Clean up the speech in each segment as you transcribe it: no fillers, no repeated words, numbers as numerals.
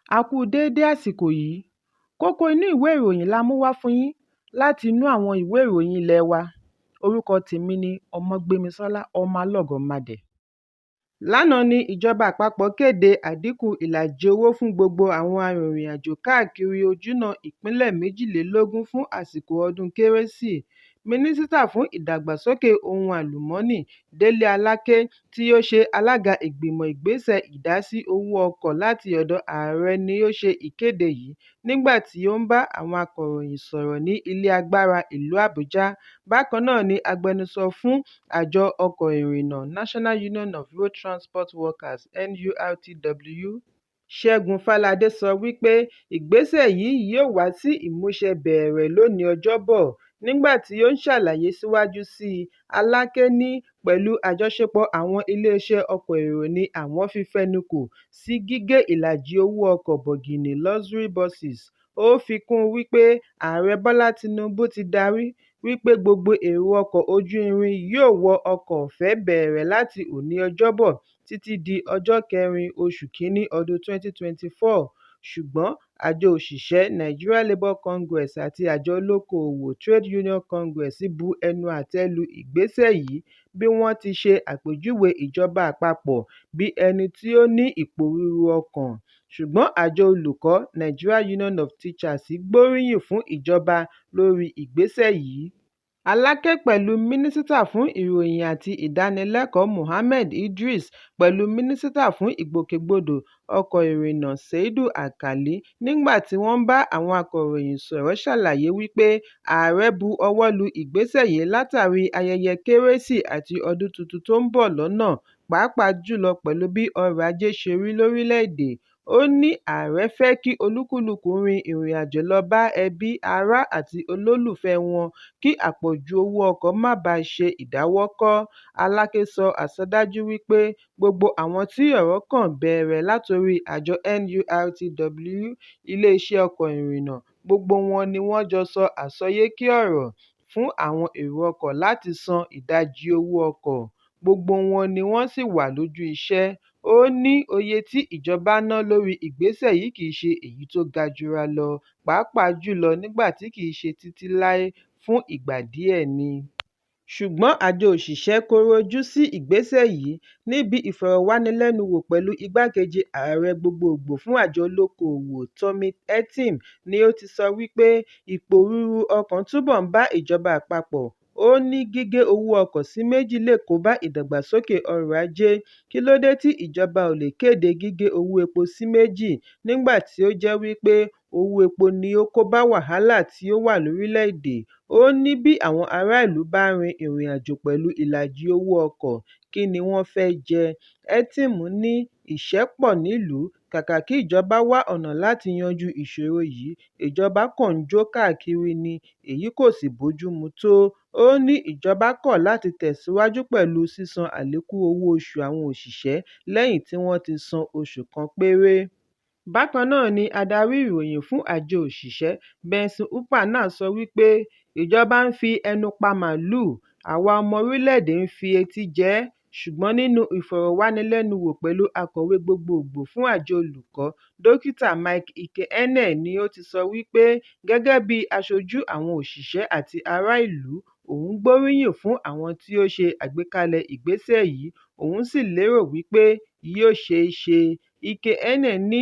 A kú déédé àsìkò yìí. Kókó inú ìwé ìròyìn la mú wá fún yín láti inú àwọn ìwé ìròyìn ilé wa. Orúkọ tèmi ni Ọmọgbémisọ́lá Ọmọlọ́gọ̀mádẹ. Lánàá ní ìjọba àpapọ̀ kéde àdínkù ìlàjì owó fún gbogbo àwọn arìnrìn-àjò káàkiri ojúnà ìpínlẹ̀ 22 fún àsìkò ọdún Kérésì. Mínísítà fún Ìdàgbàsókè Ohun Àlùmọ́nì, Délé Aláké, tí ó ṣe alága ìgbìmọ̀ ìgbésẹ̀ ìdásí owó ọkọ̀ láti ọ̀dọ̀ Ààrẹ ni ó ṣe ìkéde yìí nígbà tí ó ń bá àwọn akọ̀ròyìn sọ̀rọ̀ ní Ilé Agbára Ìlú Àbújá. Bákan náà ni agbẹnusọ fún àjọ ọkọ̀ ìrìnnà, National Union of Road Transport Workers (NURTW), Ṣẹ́gun Fálàdé sọ wípé ìgbésẹ̀ yìí yóò wá sí ìmúṣẹ bẹ̀rẹ̀ lónìí Ọjọ́bọ̀. Nígbà tí ó ń ṣàlàyé síwájú sí i, Aláké ní pẹ̀lú àjọṣepọ̀ àwọn iléeṣẹ́ ọkọ̀ èrò ni àwọn fi fẹnukò sí gígé ìlàjì owó ọkọ̀ bọ̀gìnnì (luxury buses). Ó fi kún un wípé Ààrẹ Bọ́lá Tinubu ti darí wípé gbogbo èrò ọkọ̀ ojú irin yóò wọ ọkọ̀ ọ̀fẹ́ bẹ̀rẹ̀ láti òní Ọjọ́bọ̀ títí di ọjọ́ 4 oṣù kìíní ọdún 2024. Ṣùgbọ́n àjọ òṣìṣẹ́ Nigeria Labour Congress àti àjọ olókoòwò Trade Union Congress bu ẹnu àtẹ́ lu ìgbésẹ̀ yìí bí wọ́n ti ṣe àpèjúwe ìjọba àpapọ̀ bí ẹni tí ó ní ìpòrúru ọkàn. Ṣùgbọ́n àjọ olùkọ́, Nigeria Union of Teachers gbóríyìn fún ìjọba lórí ìgbésẹ̀ yìí. Aláké pẹ̀lú Mínísítà fún Ìròyìn àti Ìdánilẹ́kọ̀ọ́ Mohammed Idris pẹ̀lú Mínísítà fún Ìgbòkègbodò Ọkọ̀ Ìrìnnà Ṣèìdú Alkali nígbà tí wọ́n ń bá àwọn akọ̀ròyìn sọ̀rọ̀ ṣàlàyé wípé Ààrẹ bu ọwọ́ lu ìgbésẹ̀ yìí látàrí ayẹyẹ Kérésì àti ọdún tuntun tó ń bọ̀ lọ́nà pàápàá jùlọ pẹ̀lú bí ọrọ̀ ajé ṣe rí lórílẹ̀-èdè. Ó ní ààrẹ fẹ́ kí olúkúlùkù rin ìrìnàjò lọ bá ẹbí, ará àti olólùfẹ́ẹ wọn kí àpọ̀jù owó ọkọ̀ má baà ṣe ìdáwọ́kọ̀. Aláké sọ àsọdájú wípé gbogbo àwọn tí ọ̀rọ̀ kàn bẹ̀rẹ̀ látorí àjọ NURTW, iléeṣẹ́ ọkọ̀ ìrìnnà, gbogbo wọn ni wọ́n jọ sọ àsọyékí ọ̀rọ̀ fún àwọn èrò ọkọ̀ láti san ìdajì owó ọkọ̀, gbogbo wọn ni wọ́n sì wà lójú iṣẹ́. Ó ní oye tí ìjọba ná lórí ìgbésẹ̀ yìí kì í ṣe èyí tó ga jura lọ, pàápàá jùlọ nígbà tí kì í ṣe títí láé, fún ìgbà díẹ̀ ni. Ṣùgbọ́n àjọ òṣìṣẹ́ kọ̀rọ̀ ojú sí ìgbésẹ̀ yìí. Níbi ìfọ̀rọ̀wánilẹ́nuwò pẹ̀lú igbákejì ààrẹ gbogboògbò fún àjọ olókoòwò, Tomi Etim ni ó ti sọ wípé ìpòrúru ọkàn túbọ̀ ń bá ìjọba àpapọ̀. Ó ní gígé owó ọkọ̀ sí méjì lè kóbá ìdàgbàsókè ọrọ̀ ajé. Kí ló dé tí ìjọba ò lè kéde gígé owó epo sí méjì nígbà tí ó jẹ́ wípé owó epo ni ó kó bá wàhálà tí ó wà lórílẹ̀-èdè? Ó ní bí àwọn ará ìlú bá rin ìrìnàjò pẹ̀lú ìlàjì owó ọkọ̀, kí ni wọ́n fẹ́ jẹ? Etim ní ìṣẹ́ pọ̀ nílùú, kàkà kí ìjọba wá ọ̀nà láti yanjú ìṣòro yìí, ìjọba kàn ń jó káàkiri ni, èyí kò sì bójúmu tó. Ó ní ìjọba kọ̀ láti tẹ̀síwájú pẹ̀lú sísan àlékún owó oṣù àwọn òṣìṣẹ́ lẹ́yìn tí wọ́n ti san oṣù kan péré. Bákan náà ni adarí ìròyìn fún àjọ òṣìṣẹ́, Benson Upah náà sọ wípé ìjọba ń fi ẹnu pa màlúù, àwa ọmọ orílẹ̀-èdè ń fi etí jẹ ẹ́. Ṣùgbọ́n nínú ìfọ̀rọ̀wánilẹ́nuwò pẹ̀lú akọ̀wé gbogboògbò fún àjọ olùkọ́, Dókítà Mike Ikenneh ni ó ti sọ wípé gẹ́gẹ́ bí aṣojú àwọn òṣìṣẹ́ àti ará ìlú, òun gbóríyìn fún àwọn tí ó ṣe àgbékalẹ̀ ìgbésẹ̀ yìí, òun sì lérò wípé yóò ṣeé ṣe. Ikenneh ní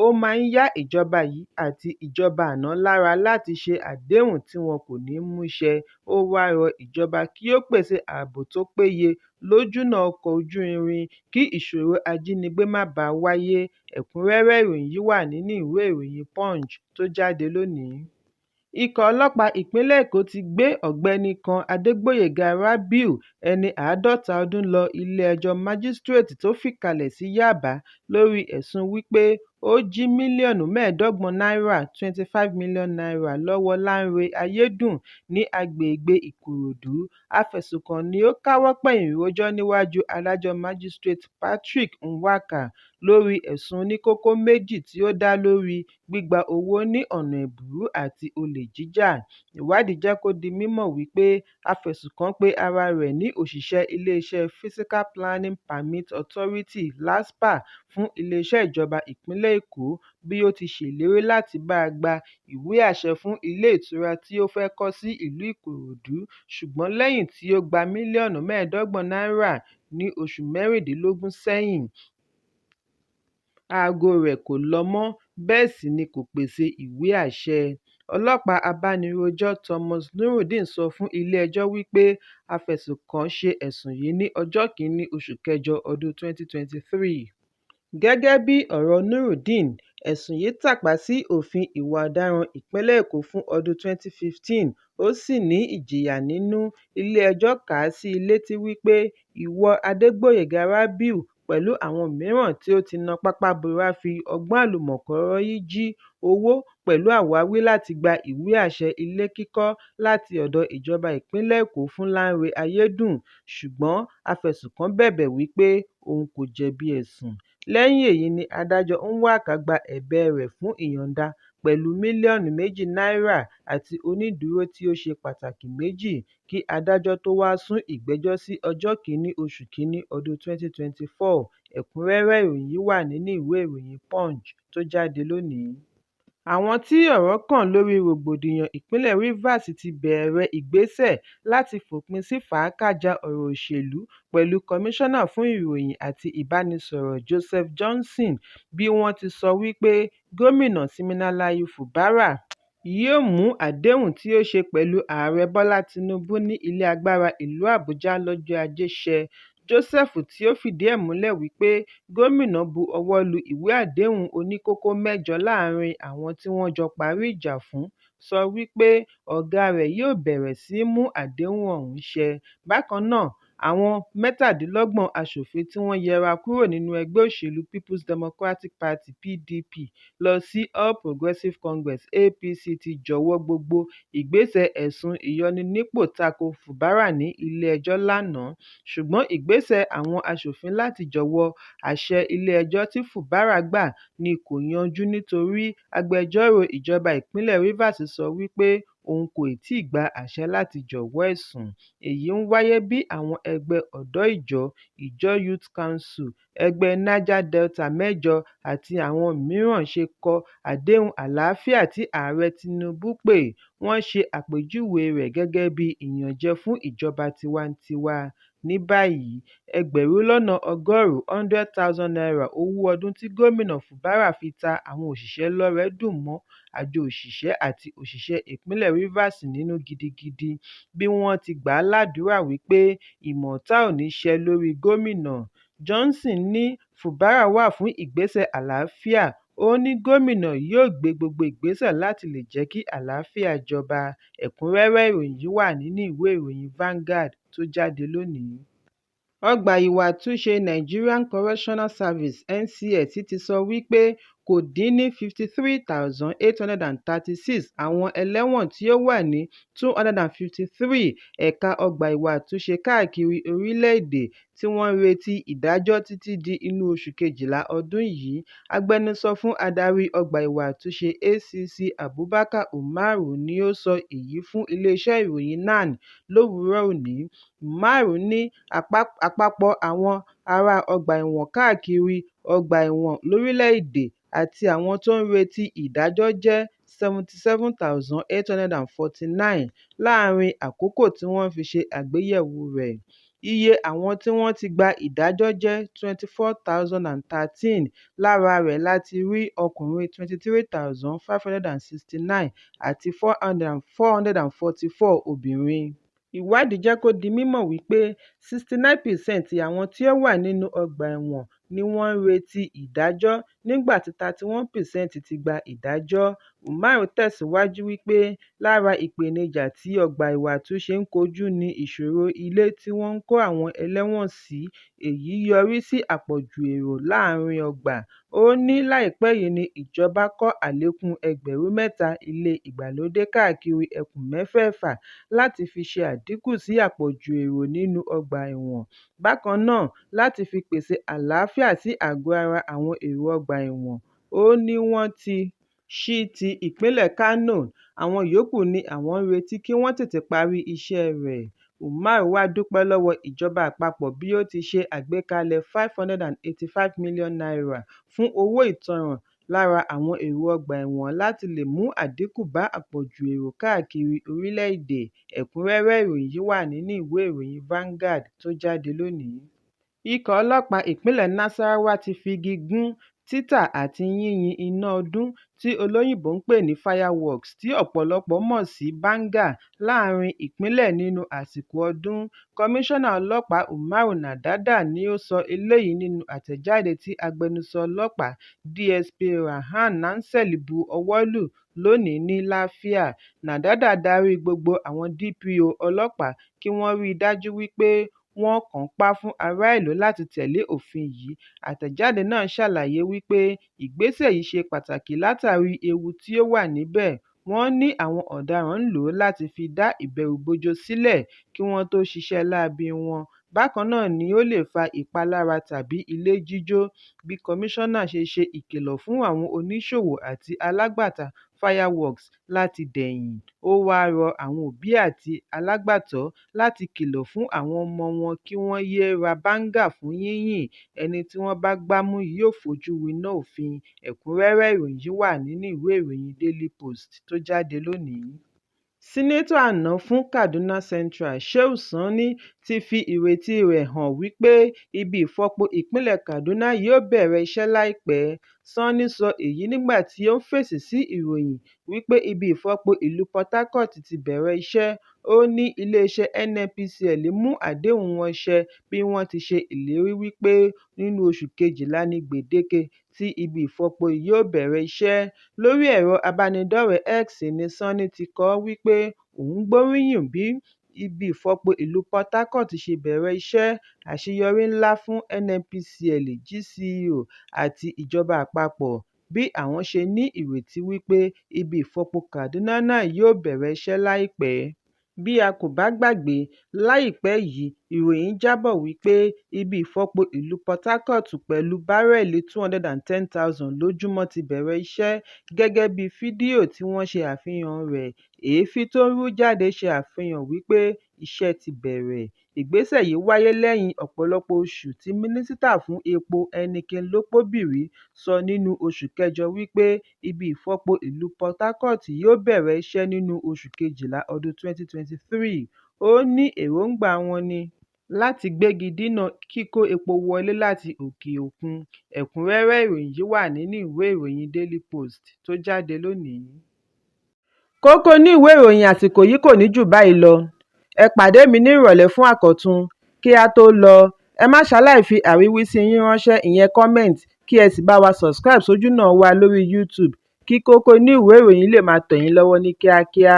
ó máa ń yá ìjọba yìí àti ìjọba àná lára láti ṣe àdéhùn tí wọn kò ní mú ṣẹ. Ó wá rọ ìjọba kí ó pèsè ààbò tó péye lójúnà ọkọ̀ ojú irin kí ìṣòro ajínigbé má baà wáyé. Ẹ̀kúnrẹ́rẹ́ ìròyìn yìí wà nínú ìwé ìròyìn Punch tó jáde lónìí. Ikọ̀ ọlọ́pàá ìpínlẹ̀ Èkó ti gbé ọ̀gbẹ́ni kan Adégbóyèga Rábíù, ẹni 50 ọdún lọ ilé-ẹjọ́ májísíréètì tó fìkàlẹ̀ sí Yáàbá lórí ẹ̀sùn wípé ó jí mílíọ̀nù 25 náírà (N25 million lọ́wọ́ Lánrẹ Ayédùn ní agbègbè Ìkòròdú. Afẹ̀sùnkàn ni ó káwọ́ pọ̀nyìn rojọ́ níwájú adájọ́ májísíréètì Patrick Nwaká lórí ẹ̀sùn oníkókó méjì tí ó dá lóríi gbígba owó ní ọ̀nà ẹ̀bùrú àti olè jíjà. Ìwádìí jẹ́ kó di mímọ̀ wípé afẹ̀sùnkàn pe ara rẹ̀ ní òṣìṣẹ́ iléeṣẹ́ Physical Planning Permit Authority (LASPA) fún iléeṣẹ́ ìjọba ìpínlẹ̀ ìpínlẹ̀ Èkó bí ó ti ṣèlérí láti bá a gba ìwé àṣẹ fún ilé ìtura tí ó fẹ́ kọ́ sí ìlú Ìkòròdú, ṣùgbọ́n lẹ́yìn tí ó gba mílíọ̀nù 25 náírà ní oṣù 16 sẹ́yìn, aago rẹ̀ kò lọ mọ́ bẹ́ẹ̀ sì ni kò pèsè ìwé àṣẹ. Ọlọ́pàá abánirojọ́ Thomas Nurudeen sọ fún ilé-ẹjọ́ wípé afẹ̀sùnkàn ṣe ẹ̀sùn yìí ní ọjọ́ 1 oṣù kẹjọ ọdún 2023. Gẹ́gẹ́ bí ọ̀rọ̀ Nurudeen, ẹ̀sùn yìí tàpá sí Òfin Ìwà Ọ̀daràn Ìpínlẹ̀ Èkó fún ọdún 2015 ó sì ní ìjìyà nínú. Ilé-ẹjọ́ kà á sí i létí wípé "Ìwọ Adégbóyèga Rábíù pẹ̀lú àwọn mìíràn tí ó ti na pápá bora fi ọgbọ́n àlùmọ̀kọ́rọ́yí jí owó pẹ̀lú àwáwí láti gba ìwé àṣẹ ilé kíkọ́ láti ọ̀dọ̀ Ìjọba Ìpínlẹ̀ Èkó fún Lánrè Ayédùn" ṣùgbọ́n afẹ̀sùnkàn bẹ̀bẹ̀ wípé òun kò jẹ̀bi ẹ̀sùn. Lẹ́yìn èyí ni Adájọ́ Nwaka gba ẹ̀bẹ̀ rẹ̀ fún ìyọ̀ǹda pẹ̀lú mílíọ̀nù 2 náírà àti onídùúró tí ó ṣe pàtàkì méjì kí adájọ́ tó wá sún ìgbẹ́jọ́ sí ọjọ́ 1 oṣù kìíní ọdún 2024. Ẹ̀kúnrẹ́rẹ́ ìròyìn yìí wà nínú ìwé ìròyìn Punch tó jáde lónìí. Àwọn tí ọ̀rọ̀ kàn lórí rògbòdìyàn ìpínlẹ̀ Rivers ti bẹ̀rẹ̀ ìgbésẹ̀ láti fòpin sí fàákàjàa ọ̀rọ̀ òṣèlú pẹ̀lú Kọmíṣánná fún Ìròyìn àti Ìbánisọ̀rọ̀ Joseph Johnson bí wọ́n ti sọ wípé Gómìnà Siminalayi Fubara yóò mú àdéhùn tí ó ṣe pẹ̀lú Ààrẹ Bọ́lá Tinubu ní Ilé Agbára ìlú Àbújá lọ́jọ́ Ajé ṣẹ. Joseph tí ó fìdí ẹ̀ múlẹ̀ wípé gómìnà bu ọwọ́ lu ìwé àdéhùn oníkókó mẹ́jọ láàárín àwọn tí wọ́n jọ parí ìjà fún, sọ wípé ọ̀gáa rẹ̀ yóò bẹ̀rẹ̀ sí í mú àdéhùn ọ̀hún ṣẹ. Bákan náà, àwọn 27 aṣòfin tí wọ́n yẹra kúrò nínú ẹgbẹ́ òṣèlú People's Democratic Party (PDP) lọ sí All Progressive Congress (APC) ti jọ̀wọ́ gbogbo ìgbésẹ̀ ẹ̀sùn ìyọninípò tako Fubara ní ilé-ẹjọ́ lánàá. Ṣùgbọ́n ìgbésẹ̀ àwọn aṣòfin láti jọ̀wọ́ àṣẹ ilé-ẹjọ́ tí Fubara gbà ní kò yanjú nítorí agbẹjọ́rò ìjọba ìpínlẹ̀ Rivers sọ wípé òun kò tíì gba àṣẹ láti jọ̀wọ́ ẹ̀sùn. Èyí ń wáyé bí àwọn ẹgbẹ́ ọ̀dọ́ Ijaw, Ijaw Youth Council, Ẹgbẹ́ Niger Delta mẹ́jọ àti àwọn mìíràn ṣe kọ àdéhùn àlàáfíà tí Ààrẹ Tinubu pè, wọ́n ṣe àpèjúwe rẹ̀ gẹ́gẹ́ bí ìyànjẹ fún ìjọba tiwantiwa. Ní báyìí, ẹgbẹ̀rún lọ́nà ọgọ́rùn-ún ₦100,000 owó ọdún tí Gómìnà Fubara fi ta àwọn òṣìṣẹ́ lọ́rẹ dùn mọ́ Àjọ Òṣìṣẹ́ àti Òṣìṣẹ́ Ìpínlẹ̀ Rivers nínú gidigidi bí wọ́n ti gbà á ládùrá wípé ìmọ̀ ọ̀tá ò ní ṣẹ lóríi gómìnà. Johnson ní Fubara wà fún ìgbésẹ̀ àlàáfíà, ó ní gómìnà yóò gbé gbogbo ìgbésẹ̀ láti lè jẹ́ kí àlàáfíà jọba. Ẹ̀kúnrẹ́rẹ́ ìròyìn yìí wà nínú ìwé ìròyìn Vanguard tó jáde lónìí. Ọgbà ìwà àtúnṣe Nigerian Correctional Service (NCS) ti sọ wípé kò dín ní 53,836 àwọn ẹlẹ́wọ̀n tí ó wà ní 253 ẹ̀ka ọgbà ìwà àtúnṣe káàkiri orílẹ̀-èdè tí wọ́n ń retí ìdájọ́ títí di inú oṣù Kejìlá ọdún yìí. Agbẹnusọ fún adarí ọgbà ìwà àtúnṣe ACC Abubakar Umaru ni ó sọ èyí fún ilé-iṣẹ́ ìròyìn NAN l'òwúrọ̀ òní. Umaru ní àpapọ̀ àwọn ará ọgbà ẹ̀wọ̀n káàkiri ọgbà ẹ̀wọ̀n lórílẹ̀-èdè àti àwọn tó ń retí ìdájọ́ jẹ́ 77,849 láàárín àkókò tí wọ́n fi ṣe àgbéyẹ̀wò rẹ̀. Iye àwọn tí wọ́n ti gba ìdájọ́ jẹ́ 24,013, lára rẹ̀ la ti rí ọkùnrin 23,569 àti 444 obìnrin. Ìwádìí jẹ́ kó di mímọ̀ wípé 69% àwọn tí ó wà nínú ọgbà ẹ̀wọ̀n ni wọ́n ń retí ìdájọ́ nígbà tí 31% ti gba ìdájọ́. Umaru tẹ̀síwájú wípé lára ìpèníjà tí ọgbà ìwà àtúnṣe ń kojú ni ìṣòro ilé tí wọ́n ń kó àwọn ẹlẹ́wọ̀n sí, èyí yọrí sí àpọ̀jù èrò láàárín ọgbà. Ó ní láìpẹ́ yìí ní ìjọba kọ́ àlékún ẹgbẹ̀rún mẹ́ta ilé ìgbàlódé káàkiri ẹkùn mẹ́fẹ̀ẹ̀fà láti fi ṣe àdínkù sí àpọ̀jù èrò nínú ọgbà ẹ̀wọ̀n, bákan náà láti fi pèsè àlàáfíà sí àgọ́ ara àwọn èrò ọgbà ẹ̀wọ̀n. Ó ní wọ́n ti ṣí ti ìpínlẹ̀ Kánò, àwọn yòókù ni àwọn ń retí kí wọ́n tètè parí iṣẹ́ rẹ̀. Umar wá dúpẹ́ lọ́wọ́ ìjọba àpapọ̀ bí ó ti ṣe àgbékalẹ̀ ₦585 million fún owó ìtanràn Lára àwọn èrò ọgbà ẹ̀wọ̀n láti lè mú àdínkù bá àpọ̀jù èrò káàkiri orílẹ̀-èdè. Ẹ̀kúnrẹ́rẹ́ ìròyìn yìí wà nínú ìwé ìròyìn Vanguard tó jáde lónìí. Ikọ̀ ọlọ́pàá ìpínlẹ̀ Nasarawa ti figi gún títà àti yínyín iná ọdún tí olóyìnbó ń pè ní fireworks tí ọ̀pọ̀lọpọ̀ mọ̀ sí báńgà láàrin ìpínlẹ̀ nínú àsìkò ọdún. Kọmíṣánná Ọlọ́pàá Umaru Nadada ni ó sọ eléyìí nínú àtẹ̀jáde tí agbẹnusọ ọlọ́pàá DSP Rahman Nansel bu ọwọ́ lù lónìí ní Lafia. Nadada darí gbogbo àwọn DPO ọlọ́pàá kí wọ́n rí i dájú wípé wọ́n kànńpá fún ará ìlú láti tẹ̀lé òfin yìí. Àtẹ̀jáde náà ṣàlàyé wípé ìgbésẹ̀ yìí ṣe pàtàkì látàrí ewu tí ó wà níbẹ̀. Wọ́n ní àwọn ọ̀daràn ń lò ó láti fi dá ìbẹ̀rùbojo sílẹ̀ kí wọ́n tó ṣiṣẹ́ láabi wọn. Bákan náà ni ó lè fa ìpalára tàbí ilé jíjó. Bí kọmíṣánná ṣe ṣe ìkìlọ̀ fún àwọn oníṣòwò àti alágbàtà fireworks láti dẹ̀yìn. Ó wá rọ àwọn òbí àti alágbàtọ́ láti kìlọ̀ fún àwọn ọmọ wọn kí wọ́n yéé ra báńgà fún yínyìn. Ẹni tí wọ́n bá gbámú yóò fojú winá òfin. Ẹ̀kúnrẹ́rẹ́ ìròyìn yìí wà nínú ìwé ìròyìn Daily Post tó jáde lónìí. Sínátọ̀ àná fún Kaduna Central, Shehu Sani, ti fi ìrètí rẹ̀ hàn wípé ibi ìfọpo ìpínlẹ̀ Kaduna yóò bẹ̀rẹ̀ iṣẹ́ láìpẹ́. Sanni sọ èyí nígbà tí ó ń fèsì sí ìròyìn wípé ibi ìfọpo ìlú Port Harcourt ti bẹ̀rẹ̀ iṣẹ́. Ó ní iléeṣẹ́ NNPCL mú àdéhùn wọn ṣẹ bí wọ́n ti ṣe ìlérí wípé nínú oṣù kejìlá ní gbèdéke tí ibi ìfọpo yóò bẹ̀rẹ̀ iṣẹ́. Lórí ẹ̀rọ abánidọ́rẹ̀ẹ́ X ní Sanni ti kọ wípé òun gbóríyìn bí ibi ìfọpo ìlú Port Harcourt ṣe bẹ̀rẹ̀ iṣẹ́, àṣeyọrí ńlá fún NNPCL, GCO àti ìjọba àpapọ̀, bí àwọn ṣe ní ìrètí wípé ibi ìfọpo Kaduna náà yóò bẹ̀rẹ̀ iṣẹ́ láìpẹ́. Bí a kò bá gbàgbé, láìpẹ́ yìí ìròyìn jábọ̀ wípé ibi ìfọpo ìlú Port Harcourt pẹ̀lú bárẹ́ẹ̀lì 210,000 lójúmọ́ ti bẹ̀rẹ̀ iṣẹ́, gẹ́gẹ́ bí fídíò tí wọ́n ṣe àfihàn rẹ̀. Èéfín tó ń rú jáde ṣe àfihàn wípé iṣẹ́ ti bẹ̀rẹ̀. Ìgbésẹ̀ yìí wáyé lẹ́yìn ọ̀pọ̀lọpọ̀ oṣù tí Mínísítà fún Epo Eneke Lokpobiri sọ nínú oṣù kẹjọ wípé ibi ìfọpo ìlú Port Harcourt yóò bẹ̀rẹ̀ iṣẹ́ nínú oṣù kejìlá ọdún 2023. Ó ní èròńgbà wọn ní láti gbégi dínà kíkó epo wọlé láti òkè òkun. Ẹ̀kúnrẹ́rẹ́ ìròyìn yìí wà nínú ìwé ìròyìn Daily Post tó jáde lónìí. Kókó inú ìwé ìròyìn àsìkò yìí kò ní jù báyìí lọ. Ẹ pàdé mi ní ìrọ̀lẹ́ fún àkọ́tún. Kí á tó lọ, ẹ má ṣaláì fi àríwísí yín ránṣẹ́ ìyẹn comment kí ẹ sì bá wa subscribe sójúnà wa lórí YouTube kí kókó inú ìwé ìròyìn lè máa tẹ̀ yín lọ́wọ́ ní kíákíá.